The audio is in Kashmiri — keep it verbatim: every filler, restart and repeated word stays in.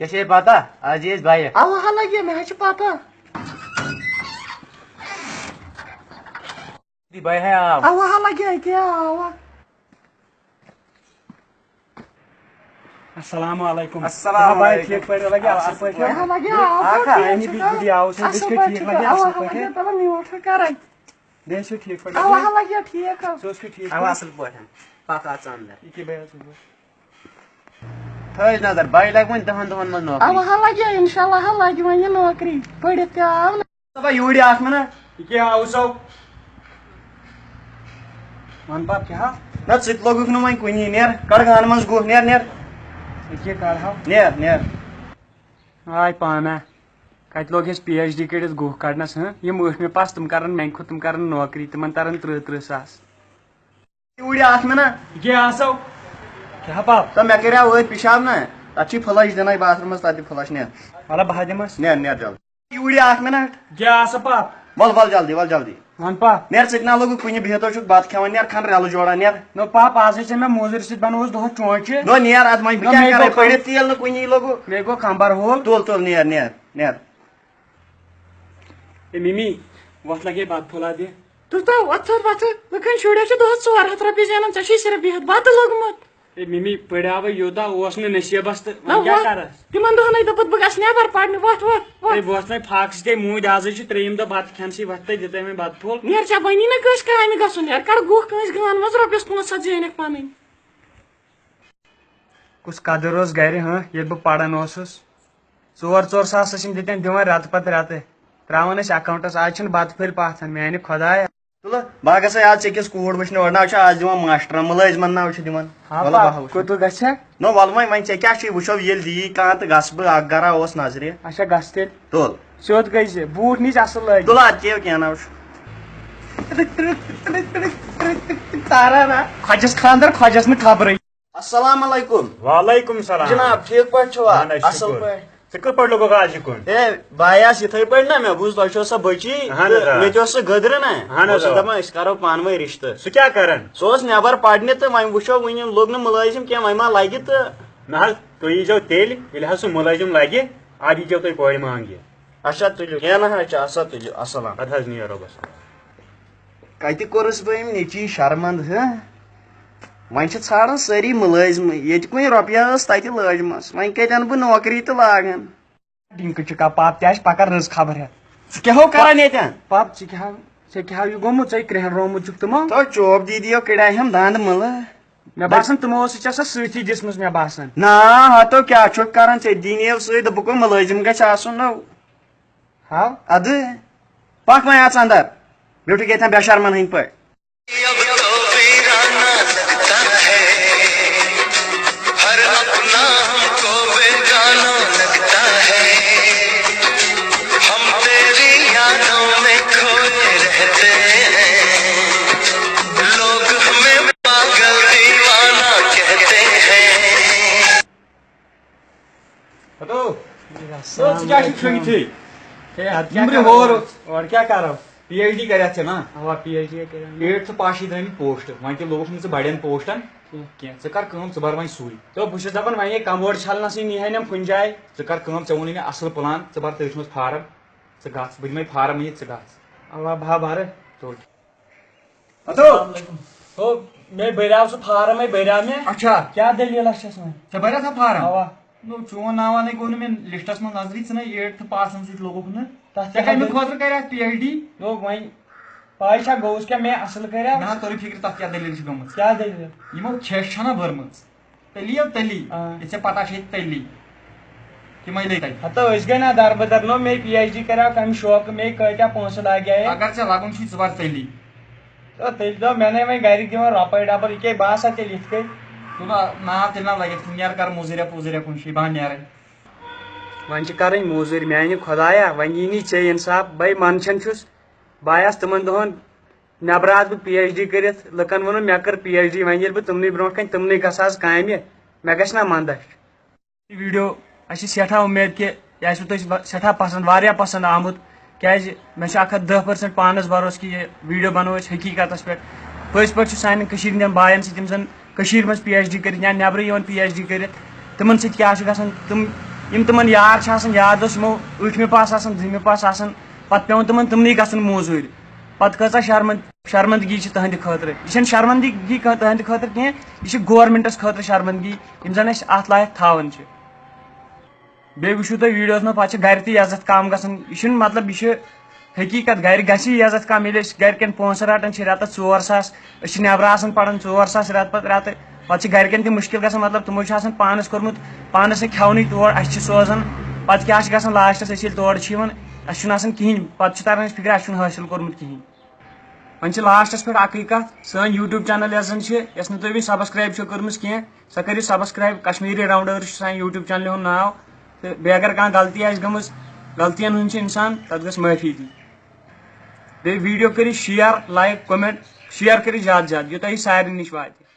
ژےٚ چھے پتہ، آز یی أسۍ بایک۔ اوا ہا لگے، مےٚ حظ چھِ پتہ۔ دی بایک ہے آو۔ اوا ہا لگے، أکے آوا۔ السلام علیکم۔ السلام آ، بھائی، علیکم۔ ٹھیک پٲٹھۍ لگے، اصل پٲٹھۍ۔ اوا ہا لگے، آوا، آ، ٹھیک اہنی چھُ، بی-، بی آو، سُہ اصل بِسکِٹ پٲٹھۍ ٹھیک چھُ، لگے، اوا اصل ہا پٲٹھۍ۔ لگے، تَلہٕ میوٗٹھ ہا کَرَے۔ بیٚیہِ چھُ ٹھیٖک پٲٹھۍ۔ اوا ہا لگے، ٹھیٖک ہا۔ ژٕ اوس کھیوٚو ٹھیٖک اوا پٲٹھۍ؟ اصل پٲٹھۍ۔ پَکھ آو ژٕ اندر۔ یہِ کیٛاہ بیٚیہِ اصل پٲٹھۍ؟ تھٲیِس نظر، بایہِ لگہِ وۄنۍ دَہَن دۄہَن منٛز نوکری۔ اَوا ہا لگہِ، اِنشاء اللہ ہا لگہِ وۄنۍ یہِ نوکری۔ پٔرِتھ تہِ آو نہٕ۔ دَپان یوٗرۍ اکھ مِنٹ۔ یہِ کیٛاہ آو سو؟ وَن پَتہٕ کیٛاہ ہا؟ نہ، ژٕ تہِ لوٚگُکھ نہٕ وۄنۍ کُنی۔ نیر، کَڑ گانہٕ منٛز گُہہ، نیر، نیر۔ یہِ کیٛاہ کَڑہاو؟ نیر، نیر۔ آے پانہ۔ کَتہِ لوٚگ اَسہِ پی ایچ ڈی کٔرِتھ گُہہ کَڑنَس، ہہ؟ یِم ٲٹھمہِ پاس، تِم کَرَن میٛانہِ کھۄتہٕ، تِم کَرَن نوکری، تِمَن تَرَن ترٛہ ترٛہ ساس۔ یوٗرۍ اکھ مِنٹ۔ یہِ کیٛاہ آسو؟ کیٛاہ پاپ؟ تہٕ مےٚ کریٛاو أتھۍ پِشاب نہ، تَتھ چھِ فٕلَش دِنَے باتھ روٗمَس، تَتہِ فٕلَش نیر۔ مطلب بہٕ ہا دِمَس۔ نیر، نیر جلدی۔ یوٗرۍ اکھ مِنٹ۔ کیٛاہ آسو پاپ؟ وَل، وَل جلدی، وَل جلدی۔ وَن پاپ۔ نیر، ژٕ تہِ نہ لوٚگُکھ کُنہِ، بِہِتھ چھُکھ بَتہٕ کھٮ۪وان، نیر کھَن رَلہٕ جوڑا، نیر۔ نو پاپ، آزے ژےٚ مےٚ موزوٗرۍ سۭتۍ بَنووُس دۄہَس چونچہِ۔ نو نیر، اَتھ وۄنۍ بہٕ نو کیٛاہ مےٚ کَرٕ؟ گوٚو پٔرِتھ تیٖل نہٕ کُنی لوٚگُکھ۔ مےٚ گوٚو کَمبَر ہول۔ تُل، تُل، نیر، نیر، نیر۔ اے مِمی، وۄتھ لگے بتہٕ پھوٚلہ دِ۔ تہٕ تو وۄتھ تھوٚد وۄتھٕ، لُکن شُرٮ۪ن چھِ دۄہس ژور ہتھ رۄپیہِ زینان، ژےٚ چھُے صرف بِہِتھ بتہٕ لوٚگمُت۔ اے مِمی، پٔرۍاوے یوٗتاہ اوس نہٕ نصیٖبس تہٕ نہ وۄنۍ کیٛاہ وۄتھ، کرس؟ تِمن دۄہنٕے دوٚپُتھ بہٕ گژھٕ نٮ۪بر پرنہِ، وۄتھ، وۄتھ، اے وۄتھ۔ وۄتھ وۄنۍ فاکہٕ سۭتۍ موٗدۍ، آزٕے چھُ ترٛیٚیِم دۄہ بتہٕ کھٮ۪نسٕے، وۄتھ تہٕ دِ تَمے بتہٕ پھوٚل۔ نیر، ژےٚ بنی نہٕ کٲنٛسہِ کامہِ گژھُن، نیر، کڑ گُہہ کٲنٛسہِ گان منٛز رۄپیس پانٛژھ ہتھ زینکھ پنٕنۍ۔ کُس قدر اوس گرِ، ہاں، ییٚلہِ بہٕ پران اوسُس۔ ژور ژور ساس ٲسۍ یِم دِتٮ۪ن دِوان رٮ۪تہٕ پتہٕ رٮ۪تہٕ۔ ترٛاوان ٲسۍ اکاونٹس، آز چھِنہٕ بتہٕ پھٔلۍ پاتھن، میانہِ خۄدایہ۔ تُلہٕ، بہٕ ہا گژھے آز ژےٚ کِس کوٗر وٕچھنہِ، اورٕ نہ چھُ آز دِوان ماسٹرن، مُلٲزمن نہ چھُ دِوان۔ ہاں وَلہٕ با، بہٕ ہا وٕچھٕ۔ کوٚت گژھِ؟ نہ، وَلہٕ وۄنۍ، وۄنۍ ژےٚ کیٛاہ چھُے؟ وٕچھو ییٚلہِ دِیی کانٛہہ تہٕ گژھٕ بہٕ، اکھ گرا اوس نظرِ۔ اچھا، گژھ تیٚلہِ۔ تُل۔ سیوٚد گٔے زِ، بوٗٹھ نِچ اصٕل لٲگِتھ۔ تُل اَدٕ کیٛاہ، کینٛہہ نہ چھُ۔ تارارا۔ خۄجس خانٛدر، خۄجس نہٕ خبرٕے۔ السلام علیکم۔ وعلیکم السلام۔ جناب، ٹھیٖک پٲٹھۍ چھِوا؟ اہن حظ، اصٕل شُکر۔ پٲٹھۍ۔ ژٕ کِتھ پٲٹھۍ لوٚگُکھ آز یہِ کُن؟ ہے، بہٕ آیاس یِتھَے پٲٹھۍ نا، مےٚ بوٗز تۄہہِ چھو سۄ بٔچی۔ اہن حظ، تہٕ آ۔ مےٚ تہِ اوس سُہ گٔدرٕ نا۔ اہن بہٕ حظ، اوسُس آ۔ دَپان، أسۍ کَرو پانہٕ ؤنۍ رِشتہٕ۔ سُہ کیٛاہ کَران؟ سُہ اوس نٮ۪بر پَرنہِ تہٕ وۄنۍ وٕچھو، وٕنہِ لوٚگ نہٕ مُلٲزِم کینٛہہ، وۄنۍ ما لَگہِ تہٕ۔ نہ حظ، تُہۍ ییٖزیو تیٚلہِ، ییٚلہِ حظ سُہ مُلٲزِم لَگہِ، اَدٕ ییٖزیو تُہۍ کورِ مانٛگہِ۔ اچھا، تُلِو۔ کینٛہہ نہ حظ چھُ، اَسا تُلِو، اَسَلام۔ اَدٕ حظ، نِیِو رۄبَس۔ کَتہِ کوٚرُس بہٕ أمۍ نیٚچی شرمنٛد، ہہ؟ وۄنۍ چھِ ژھانڈان سٲری مُلٲزمٕے، ییٚتہِ کُنہِ رۄپیہِ ٲس تَتہِ لٲجمٕژ، وۄنۍ کَتہِ اَنہٕ بہٕ نوکری تہٕ لاگَن؟ ڈِنکہٕ چُکا پاپ تہِ آسہِ پَکان رٕژ خبر ہٮ۪تھ۔ ژٕ کیٛاہ ہو کران ییٚتٮ۪ن؟ پاپ، ژٕ کیٛاہ ہو، ژےٚ کیٛاہ ہو یہِ گوٚمُت؟ ژےٚ کرٛیٚہن رومُت چھُکھ تِمو۔ تو چوب دیدیو کڑیاہم دند ملہٕ۔ مےٚ باسان تِمو ٲس ژےٚ سۄ سۭتی دِژمٕژ، مےٚ باسان۔ نا، ہتو کیٛاہ چھُکھ کران ژےٚ؟ دِنیو سۭتۍ، دوٚپُکھ وۄنۍ مُلٲزِم گژھِ آسُن نو۔ ہاو؟ ادٕ پکھ وۄنۍ اژ اندر، بیوٗٹھُکھ ییٚتٮ۪ن بے شرمن ہٕنٛدۍ پٲٹھۍ۔ اب تو ویرانہ لگتا ہے، ہر اپنا ہم کو بیگانہ لگتا ہے، ہم تیری یادوں میں کھوئے رہتے ہیں، لوگ ہمیں پاگل دیوانہ کہتے ہیں۔ ہتو، السلام ژٕ کیٛاہ چھُکھ علیکم۔ کھٔنِتھٕے؟ ہے، اَدٕ کیٛاہ نمبرِ کرو؟ ہور، اورٕ کیٛاہ کرو؟ پی ایچ ڈی کریتھ ژےٚ نا؟ اوا، پی ایچ ڈی کریو مےٚ۔ ایٹتھٕ پاس چھِ درٛٲمٕتۍ پوسٹ، وۄنۍ تہِ لوگُکھ نہٕ ژٕ بڑٮ۪ن پوسٹن کینٛہہ۔ کینٛہہ۔ ژٕ کر کٲم، ژٕ بر وۄنۍ سُے۔ تہٕ بہٕ چھُس دپان وۄنۍ یہِ کموڈ چھلنسٕے نیہے نہٕ کُنہِ جایہِ۔ ژٕ کر کٲم، ژےٚ ووٚنُے مےٚ اصل پلان، ژٕ بر تٔتھۍ منٛز فارم، ژٕ گژھ، بہٕ دِمے فارم یہِ، ژٕ گژھ۔ اوا، بہٕ ہا برٕ۔ تُل۔ ہتو۔ السلام علیکم۔ ہو، مےٚ بریو سُہ فارم، ہے بریو مےٚ۔ اچھا۔ کیٛاہ دٔلیٖلہ چھس وۄنۍ؟ ژےٚ بریو سا فارم؟ اوا۔ نو، چون ناو ونے گوٚو نہٕ مےٚ لسٹس منٛز نظرٕے، ژٕ نے ایٹتھٕ پاسن سۭتۍ لوگُکھ نہٕ۔ تتھ ژےٚ کیٛاہ کمہِ دٔلیٖل؟ خٲطرٕ کریکھ پی ایچ ڈی؟ نو، وۄنۍ پاے چھا گوٚوُس کیٛاہ مےٚ اصل کریو؟ مےٚ حظ توٚرُے فکرِ تتھ کیٛاہ دٔلیٖل چھِ گٔمٕژ۔ کیٛاہ دٔلیٖل؟ یِمو کھیٚچ چھنا بٔرمٕژ۔ تٔلی یو تٔلی۔ آ۔ یہِ ژےٚ پتہ چھے تٔلی۔ تِمے لٔگۍ تَتہِ۔ ہتو أسۍ گٔے نا دربٕدر، نو مےٚ پی ایچ ڈی کریو کمہِ شوقہٕ، مےٚ کۭتیاہ پونٛسہٕ لاگے۔ اگر ژےٚ لگُن چھُے، ژٕ بر تٔلی۔ تہٕ تیٚلہِ دوٚپ مےٚ نے وۄنۍ گرِکۍ دِوان رۄپے ڈبل، یہِ کیٛاہ باسان تیٚلہِ یِتھ کٔنۍ؟ ژٕ ما-، ناو تیٚلہِ نا لگٮ۪تھ کُنہِ، نیرٕ کر موٚزوٗریا پوٚزوٗریا کُن چھُے، بہٕ ہا نیرے۔ وۄنۍ چھِ کرٕنۍ موٚزوٗرۍ میانہِ خۄدایا، وۄنۍ یی نہٕ ژےٚ انصاف، بے منٛدچھان چھُس۔ بہٕ آیاس تِمن دۄہن، نٮ۪برٕ آس بہٕ پی ایچ ڈی کٔرِتھ، لُکن ووٚنُم مےٚ کٔر پی ایچ ڈی، وۄنۍ ییٚلہِ بہٕ تِمنٕے برونٛٹھ کنہِ تِمنٕے گژھٕ آز کامہِ، مےٚ گژھِ نا منٛدچھ۔ یہِ ویٖڈیو، اَسہِ چھِ سٮ۪ٹھاہ اُمید کہِ یہِ آسِوٕ تۄہہِ سٮ۪ٹھاہ پسنٛد، واریاہ پسنٛد آمُت، کیٛازِ مےٚ چھُ اکھ ہتھ دَہ پٔرسنٛٹ پانس بھروسہٕ کہِ یہِ ویٖڈیو بناوو أسۍ حقیٖقتس پٮ۪ٹھ۔ پٔزۍ پٲٹھۍ چھُ سانٮ۪ن کٔشیٖرِ ہٕنٛدٮ۪ن باین سۭتۍ، یِم زن کٔشیٖرِ منٛز پی ایچ ڈی کٔرِتھ یا نٮ۪برٕے یِوان پی ایچ ڈی کٔرِتھ، تِمن سۭتۍ کیٛاہ چھُ گژھان، تِم یِم تِمن یار چھِ آسان، یار دوس یِمو ٲٹھمہِ پاس آسان، دٔہمہِ پاس آسان، پتہٕ پٮ۪وان تِمن تِمنٕے گژھُن موٚزوٗرۍ۔ پتہٕ کۭژاہ شرمن-، شرمندگی چھِ تہنٛدِ خٲطرٕ۔ یہِ چھَنہٕ شرمندگی کانٛہہ تہنٛدِ خٲطرٕ کینٛہہ، یہِ چھِ گورمنٹس خٲطرٕ شرمندگی، یِم زن اَسہِ اتھ لایق تھاوان چھِ۔ بیٚیہِ وٕچھِو تُہۍ ویٖڈیوَس منٛز، پَتہٕ چھِ گَرِ تہِ عزت کَم گژھان۔ یہِ چھُنہٕ مطلب، یہِ چھُ حقیٖقت۔ گَرِ گژھِ یہِ عزت کَم، ییٚلہِ أسۍ گَرِکٮ۪ن پونٛسہٕ رَٹان چھِ رٮ۪تَس ژور ساس، أسۍ چھِ نٮ۪برٕ آسان پَران ژور ساس رٮ۪تہٕ پَتہٕ رٮ۪تہٕ، پَتہٕ چھِ گَرِکٮ۪ن تہِ مُشکِل گژھان۔ مطلب، تِمو چھُ آسان پانَس کوٚرمُت، پانَس نہٕ کھٮ۪ونٕے تور، اَسہِ چھِ سوزان۔ پَتہٕ کیٛاہ چھِ گژھان لاسٹَس، أسۍ ییٚلہِ تورٕ چھِ یِوان، اَسہِ چھُنہٕ آسان کِہیٖنۍ، پَتہٕ چھُ تَران اَسہِ فِکرِ، اَسہِ چھُنہٕ حٲصِل کوٚرمُت کِہیٖنۍ۔ وۄنۍ چھِ لاسٹَس پٮ۪ٹھ اَکٕے کَتھ، سٲنۍ YouTube channel یۄس زَن چھِ، یۄس نہٕ تُہۍ وٕنہِ subscribe چھِو کٔرمٕژ کینٛہہ، سۄ کٔرِو subscribe۔ کشمیٖری راونڈٲرٕس چھُ سانہِ YouTube channel ہُنٛد ناو۔ تہٕ بیٚیہِ اگر کانٛہہ غلطی آسہِ گٔمٕژ، غلطیَن ہُنٛد چھُ اِنسان، تَتھ گٔژھ معٲفی دِنۍ۔ بیٚیہِ ویٖڈیو کٔرِو share، like، comment، share کٔرِو زیادٕ زیادٕ، یوٚتام یہِ سارنٕے نِش واتہِ۔